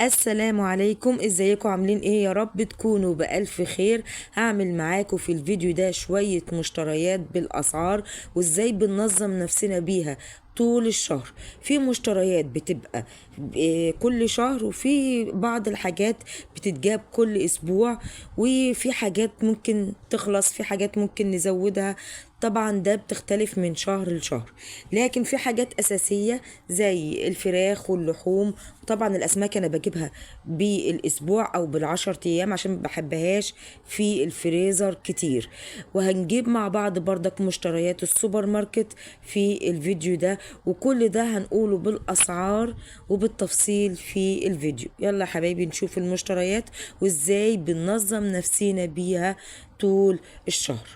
السلام عليكم، ازيكم؟ عاملين ايه؟ يا رب تكونوا بألف خير. هعمل معاكم في الفيديو ده شوية مشتريات بالأسعار وازاي بننظم نفسنا بيها طول الشهر. في مشتريات بتبقى كل شهر، وفي بعض الحاجات بتتجاب كل اسبوع، وفي حاجات ممكن تخلص، في حاجات ممكن نزودها. طبعا ده بتختلف من شهر لشهر، لكن في حاجات أساسية زي الفراخ واللحوم. طبعا الأسماك أنا بجيبها بالأسبوع أو بالعشر أيام عشان ما بحبهاش في الفريزر كتير. وهنجيب مع بعض بردك مشتريات السوبر ماركت في الفيديو ده، وكل ده هنقوله بالأسعار وبالتفصيل في الفيديو. يلا حبايبي نشوف المشتريات وإزاي بننظم نفسينا بيها طول الشهر.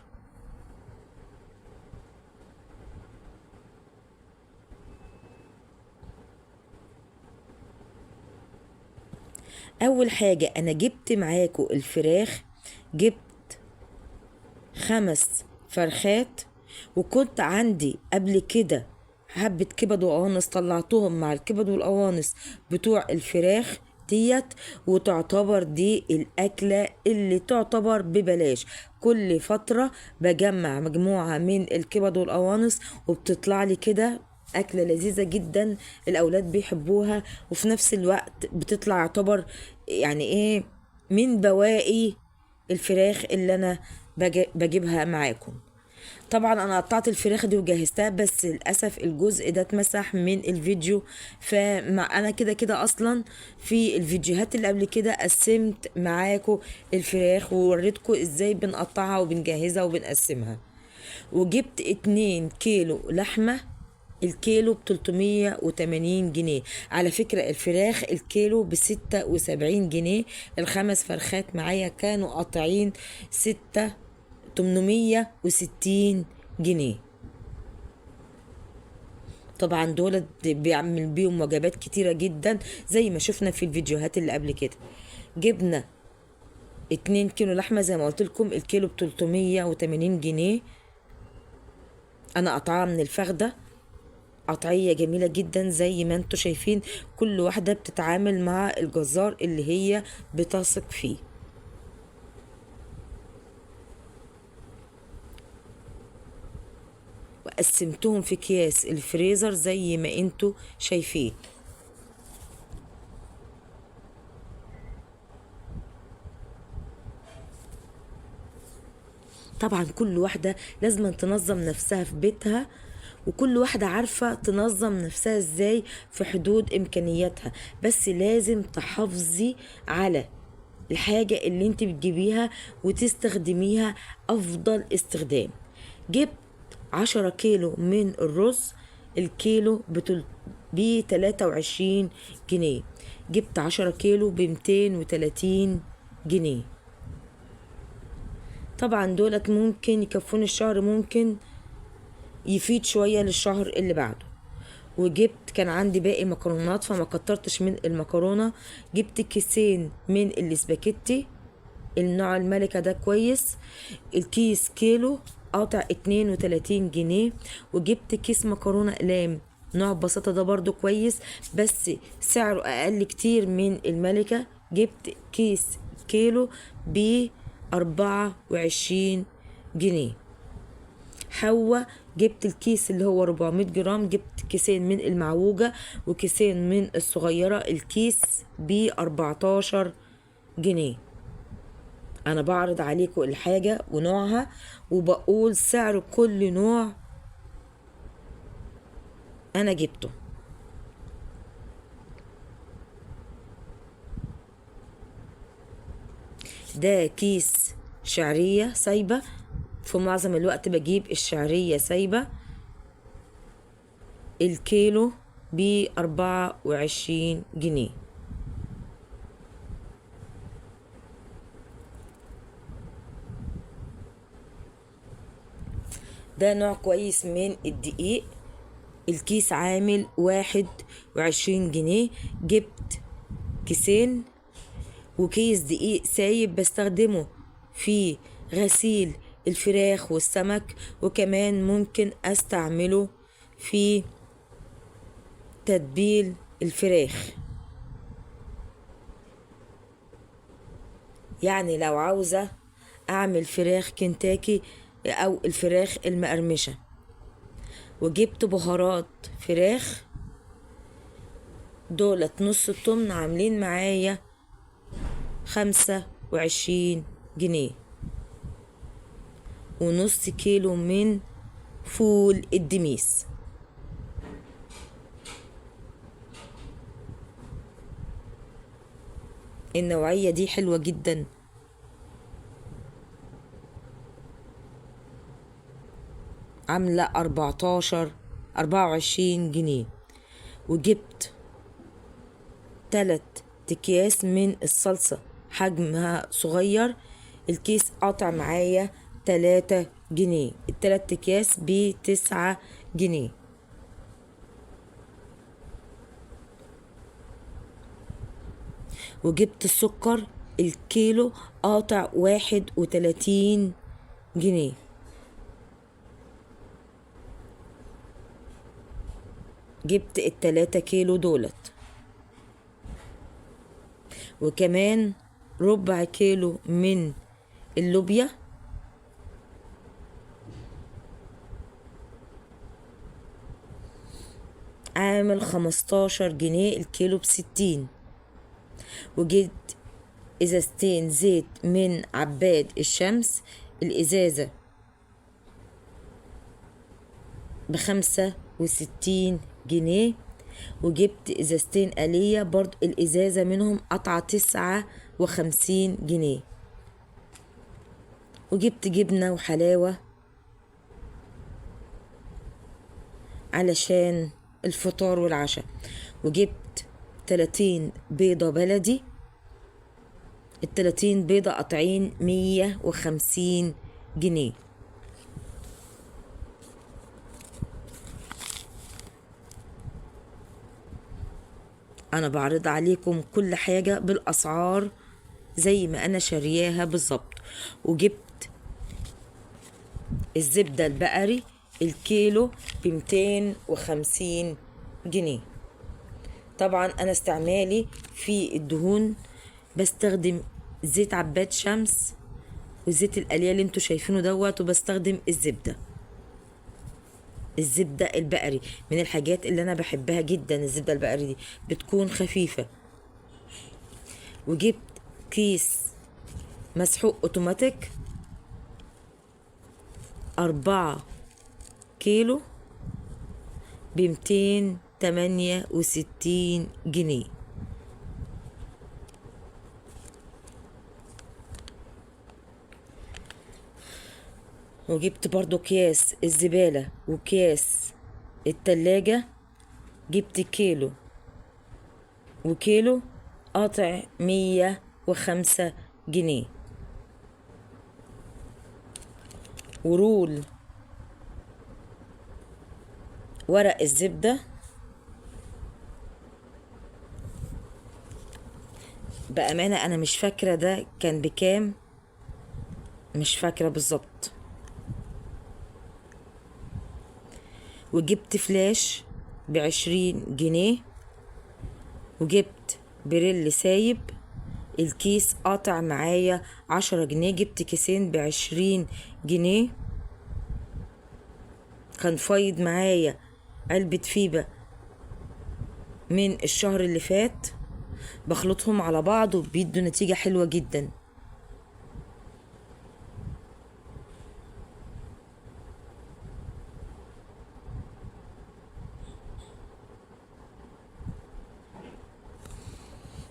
اول حاجة انا جبت معاكو الفراخ، جبت 5 فرخات، وكنت عندي قبل كده حبة كبد وقوانص طلعتهم مع الكبد والقوانص بتوع الفراخ ديت، وتعتبر دي الأكلة اللي تعتبر ببلاش. كل فترة بجمع مجموعة من الكبد والقوانص وبتطلع لي كده أكلة لذيذة جدا، الأولاد بيحبوها، وفي نفس الوقت بتطلع يعتبر من بواقي الفراخ اللي أنا بجيبها معاكم. طبعا انا قطعت الفراخ دي وجهزتها، بس للاسف الجزء ده اتمسح من الفيديو، فمع انا كده كده اصلا في الفيديوهات اللي قبل كده قسمت معاكم الفراخ ووريتكم ازاي بنقطعها وبنجهزها وبنقسمها. وجبت 2 كيلو لحمه، الكيلو بتلتمية وتمانين جنيه. على فكرة الفراخ الكيلو بستة وسبعين جنيه، الخمس فرخات معايا كانوا قاطعين 860 جنيه. طبعا دول بيعمل بيهم وجبات كتيرة جدا زي ما شفنا في الفيديوهات اللي قبل كده. جبنا 2 كيلو لحمة زي ما قلت لكم، الكيلو بتلتمية وتمانين جنيه. انا قطعها من الفخدة، قطعية جميلة جدا زي ما انتوا شايفين، كل واحدة بتتعامل مع الجزار اللي هي بتثق فيه. وقسمتهم في اكياس الفريزر زي ما انتوا شايفين. طبعا كل واحدة لازم تنظم نفسها في بيتها، وكل واحدة عارفة تنظم نفسها ازاي في حدود امكانياتها، بس لازم تحافظي على الحاجة اللي انت بتجيبيها وتستخدميها افضل استخدام. جبت 10 كيلو من الرز، الكيلو بتلاتة وعشرين جنيه. جبت 10 كيلو بمتين وتلاتين جنيه. طبعا دولت ممكن يكفوني الشهر، ممكن يفيد شوية للشهر اللي بعده. وجبت كان عندي باقي مكرونات فما كترتش من المكرونة، جبت كيسين من الاسباجيتي النوع الملكة ده كويس، الكيس كيلو قاطع 32 جنيه. وجبت كيس مكرونة اقلام نوع بساطة ده برضو كويس بس سعره اقل كتير من الملكة، جبت كيس كيلو بأربعة وعشرين جنيه. حوا جبت الكيس اللي هو 400 جرام، جبت كيسين من المعوجة وكيسين من الصغيرة، الكيس بأربعتاشر جنيه. أنا بعرض عليكم الحاجة ونوعها وبقول سعر كل نوع أنا جبته. ده كيس شعرية سايبة، في معظم الوقت بجيب الشعرية سايبة، الكيلو بأربعة وعشرين جنيه. ده نوع كويس من الدقيق، الكيس عامل 21 جنيه. جبت كيسين، وكيس دقيق سايب بستخدمه في غسيل الفراخ والسمك، وكمان ممكن استعمله في تتبيل الفراخ. يعني لو عاوزة اعمل فراخ كنتاكي او الفراخ المقرمشة. وجبت بهارات فراخ دولت نص التمن، عاملين معايا 25 جنيه. ونص كيلو من فول الدميس. النوعية دي حلوة جدا. عاملة 24 جنيه. وجبت 3 اكياس من الصلصة حجمها صغير، الكيس قطع معايا 3 جنيه، التلات اكياس ب9 جنيه. وجبت السكر الكيلو قاطع 31 جنيه. جبت ال3 كيلو دولت. وكمان ربع كيلو من اللوبيا. عامل 15 جنيه الكيلو ب60. وجبت ازازتين زيت من عباد الشمس، الازازة ب65 جنيه. وجبت ازازتين آلية برضو الازازة منهم قطعة 59 جنيه. وجبت جبنة وحلاوة علشان الفطار والعشاء. وجبت 30 بيضة بلدي، ال30 بيضة قاطعين 150 جنيه. أنا بعرض عليكم كل حاجة بالأسعار زي ما أنا شارياها بالظبط. وجبت الزبدة البقري الكيلو ب250 جنيه. طبعا أنا استعمالي في الدهون بستخدم زيت عباد شمس وزيت القلية اللي انتوا شايفينه دوت، وبستخدم الزبدة البقري من الحاجات اللي انا بحبها جدا. الزبدة البقري دي بتكون خفيفة. وجبت كيس مسحوق اوتوماتيك 4 كيلو ب268 جنيه. وجبت برضو اكياس الزبالة وكياس التلاجة، جبت كيلو وكيلو قاطع 105 جنيه. ورول ورق الزبدة بأمانة أنا مش فاكرة ده كان بكام، مش فاكرة بالظبط. وجبت فلاش ب20 جنيه. وجبت بريل سايب الكيس قاطع معايا 10 جنيه، جبت كيسين ب20 جنيه. كان فايض معايا علبة فيبة من الشهر اللي فات، بخلطهم على بعض وبيدوا نتيجة حلوة جدا.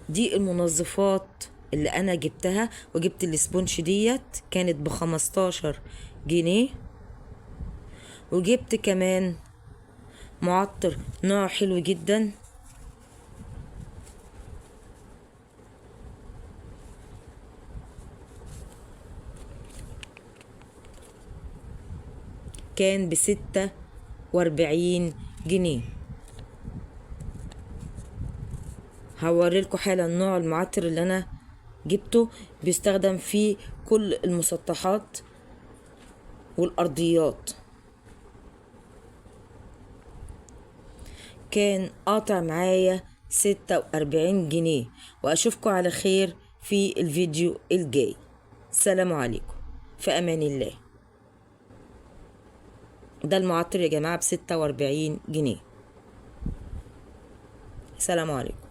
دي المنظفات اللي انا جبتها. وجبت الاسبونج ديت كانت ب15 جنيه. وجبت كمان معطر نوع حلو جدا، كان ب46 جنيه. هوريلكوا حالا نوع المعطر اللي انا جبته، بيستخدم في كل المسطحات والارضيات. كان قاطع معايا 46 جنيه. واشوفكوا على خير في الفيديو الجاي. سلام عليكم، في امان الله. ده المعطر يا جماعة ب46 جنيه. سلام عليكم.